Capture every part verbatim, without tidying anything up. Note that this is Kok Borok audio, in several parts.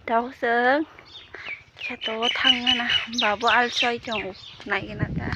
Tau chwng kheto o thangna na, babo alsoi chong naigena ta.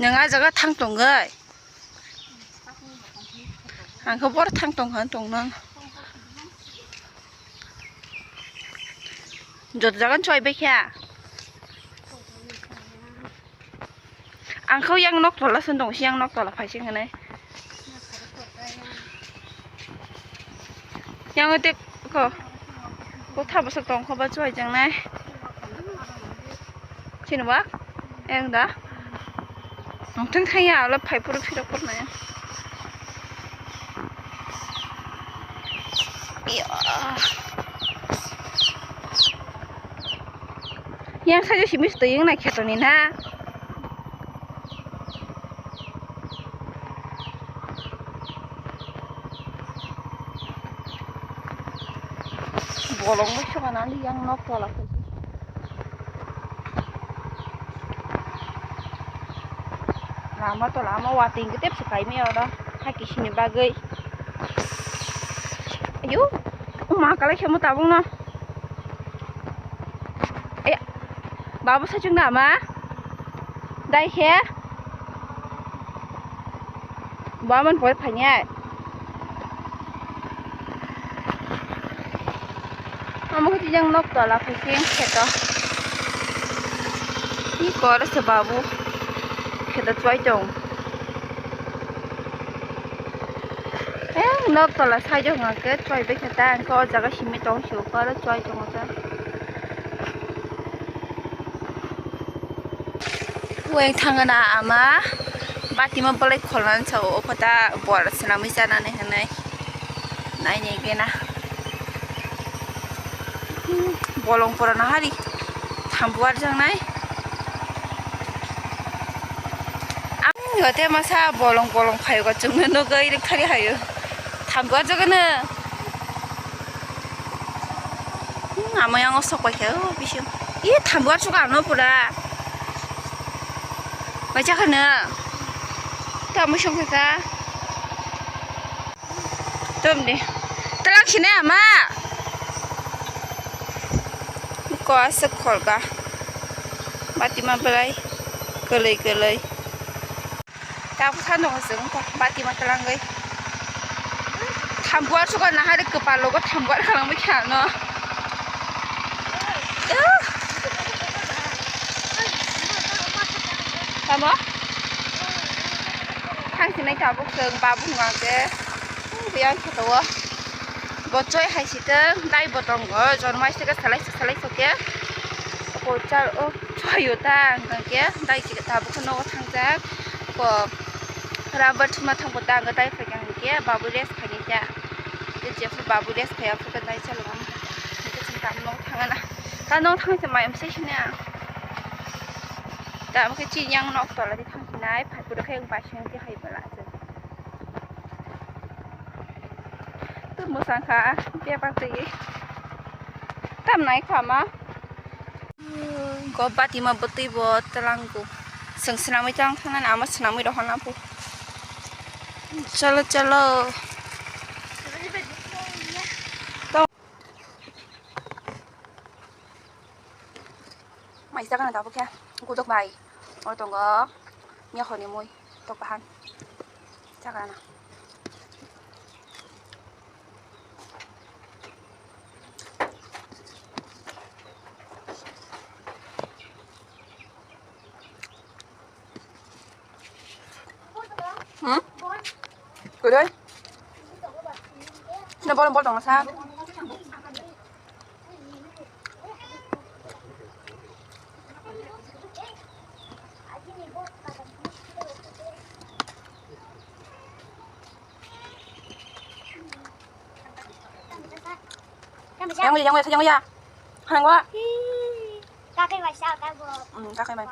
Nwng a jaga thang tongwi? Ang khe bor thang tong kha tong nang. Jot jaga choi bai kha. Ang khe yang nok tola se dong, yang nok tola phai se hwnwi. Yang te ko, ko tha bwswk tong kho ba chuai jang nai. Chini ba? Yang da? Nongthang thang ya, alo phai phuru phirok por nai. Iya. Yang saja simi sito yang nai khetoni na. Bolong bai sokanani yang nok tola khaisi. Lama tola ama watwi hwnkhe tei bwswk kaimaya oro hakisini bagwi. Ayo, ma kalai khe mo tabukno. Aya, babo sachung na ama? Dai khe? Bo amoni pore phainai. Amo khe tijang nok tola khe khe kheto. Ni kor se babu. Kheto chuai tong. Eh, nok tola side o hwnka khe chuai bai khe ta, hwnka o jaga simi tong si o kor chuai tongo ta. Weng thangna ama batima bolai kholna sa o kota bor swnamwi chanani hwnwi naini gena bolong pora nahari thambuar jangnai. Ang hote masa bolong bolong phayo chwngno nugwi rwkthari hayo thambuar jagano. Hmm, amo yang o sok pai khe, o bising. Ih, thambo asuk ano pura. Bacha khana. Tamo song kha. Tom de. Talang sini ama. Ko asuk kholga. Batima belai. Kelai kelai. Tabuk sano chwng batima twlangwi. Thambuar sugar nahari kwpal logo thambuar khalangwi khe ano. Tamo? Thangsinai tabuk chwng babu hwnga khe. Biyang khe to o. Bo choi hai sitwng, dai bo tongo, jormai sike salai sik salai sok khe. Bo chal o choi o ta, hwnkhe dai sike tabuk khe nogo thangjak. Bo rubber thuma thangbo ta, hwnkhe dai phai khe hwnkhe babu rest khaini ta. Tei jephru babu rest khai aphuru khe dai chalo. Hwnkhe chwng tamo nogo thangana. Ta nogo thangsa mai amsai sini ang. Ta amo khe chini yang nok tola di thangsinai, phai phuru khe bai sini khe hai bala. Tu mwsang kha, bebak twi. Tam nai kha ma. Go batima bwtwi bo twlango. Chwng swnamwi tang thangna, ama swnamwi rohorna pho. Chalo, chalo. Mai chakana tabuk khe gudok bai. Oro tongo yakhorni mui tok bahan. Chakana. Hmm? Kudai? Sini bolong bolong sa. Yang ya, yang ya, yang ya. Hanang wa. Kakai mai sa ka bo. Hmm, kakai mai.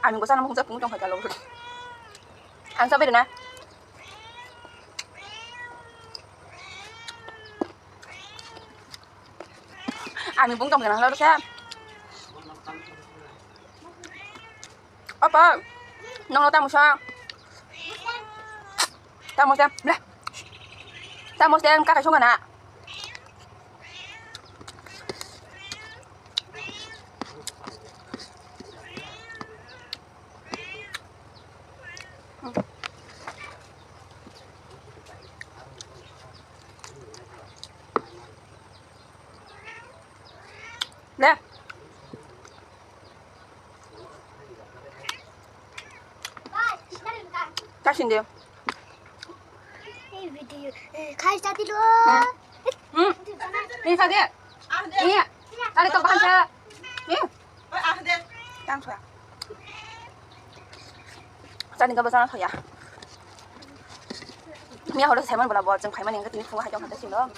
Ani ko sana mo kung sa pung tong ka lo. Ang sabi na. Ani pung tong ka lo sa. Apa? Nong lo tamo sa. Tamo sa. Bla. Tamo sa, ang kakai sunga na. Le. Kasing de. Hey, video. Eh, khai sa dilo. Hmm. Hmm. Ini sa de. Iya. Tadi to bahan sa. Hmm. Tang sa. Tadi ka basana saya. Miya horo sai man bola bo chwng phaimani hwnkhe tini phungo hai tongkha silo.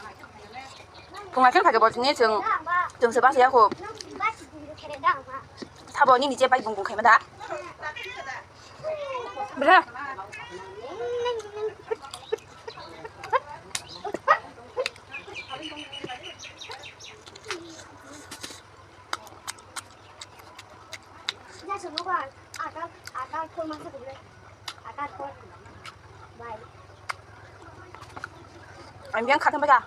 Phunga khe phai bo tini chwng chwng se basa ya kho. Sabo nini je bai bung bung khaima da. Bra. Ang biang khatam baja.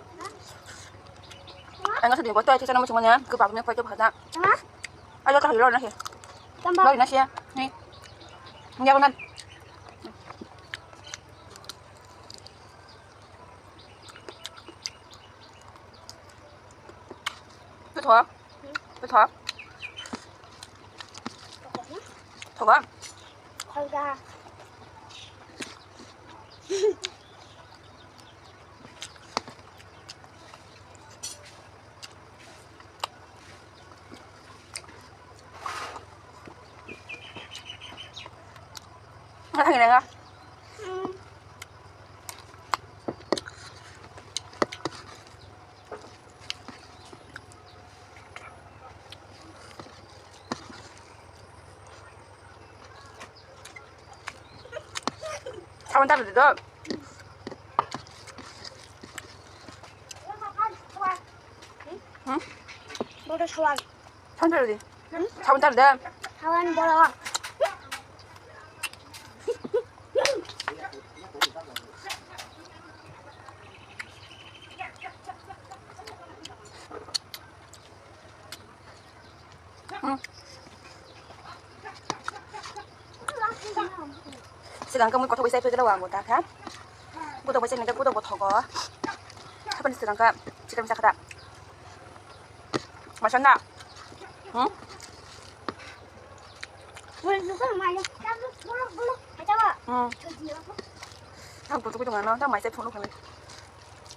Ang sa ding ko to chana mo chumanya ko pa me ko to phada. Ayo ta lo na he. Lo na he. Ni. Ni ako nan. Ito to. Ito to. Ito ba? Kolga. Ang hinang ah. Sabun tar di do. Hmm? Bodo sabun. Sabun tar di. Hmm? Sabun tar di. Sabun bodo. Hmm. Sigang khe mui kothok bai chai phai khe ang bo ta kha. Kothok bai chai nai khe kothok bo thogo. Hapani sigang khe chikon sa kha da. Masa na. Hmm? Hmm. Ang kothok bai tong ano, ta mai chai phone khamai.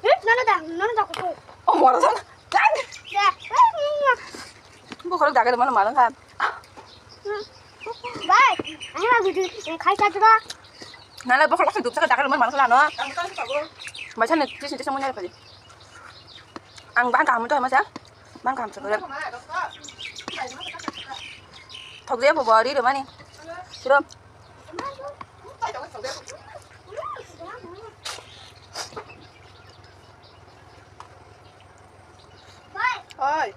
Eh, nana da, nana da kothok. Oh, mora sana. Kan? Ya. Bo khorok dagar mana mana kan. Bai, ani ma video khai cha jora. Nana bo khorok duk cha dagar mana mana kan no. Mai sana tisi tisi mo nyari pali. Ang bang kaham to masa. Bang kaham sa. Thok dia bo bori do mani. Siro. Oi.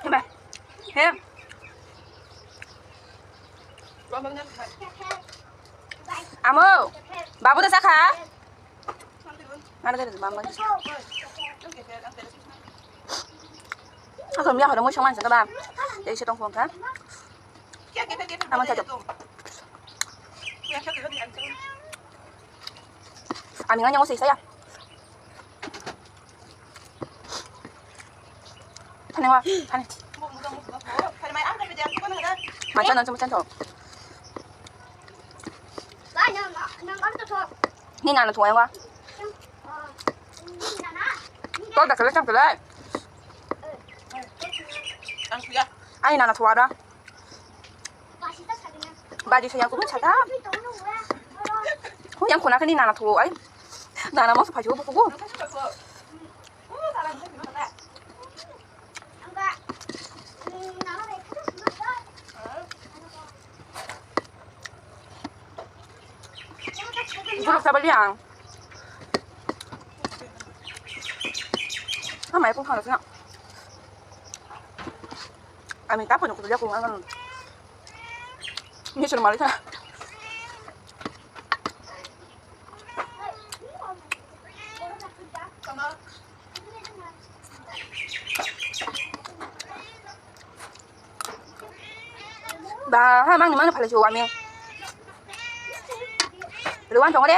Hemba. Hem. Amo, babu da sakha? Mana dari mama? Aku mia hore mo sama sa ba. Jadi saya tong phone kha. Ama sa. Ami nganya ngosei saya. Thani wa, thani. Machan, machan, machan tho. Ni nana tho wa. Tol da kala cham kala. Ani nana tho wa da. Baji sayang kubu sata. Hu yang kuna kani nana tho ai. Nana mo sa phajo buku bu. Buruk sabar yang. Ama ya kung khana sina. Ami tapo no kuya kung angan. Ini suruh malah. Ba, ha, mang ni, mang ni phalai si, wa mi. Luan tong de.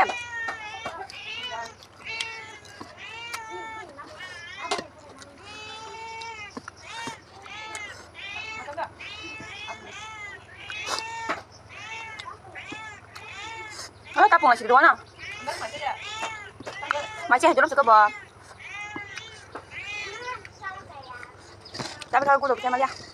Oh, tapung lagi dua na. Masih aja dulu cukup, Bo. Tapi kalau gue udah percaya sama dia.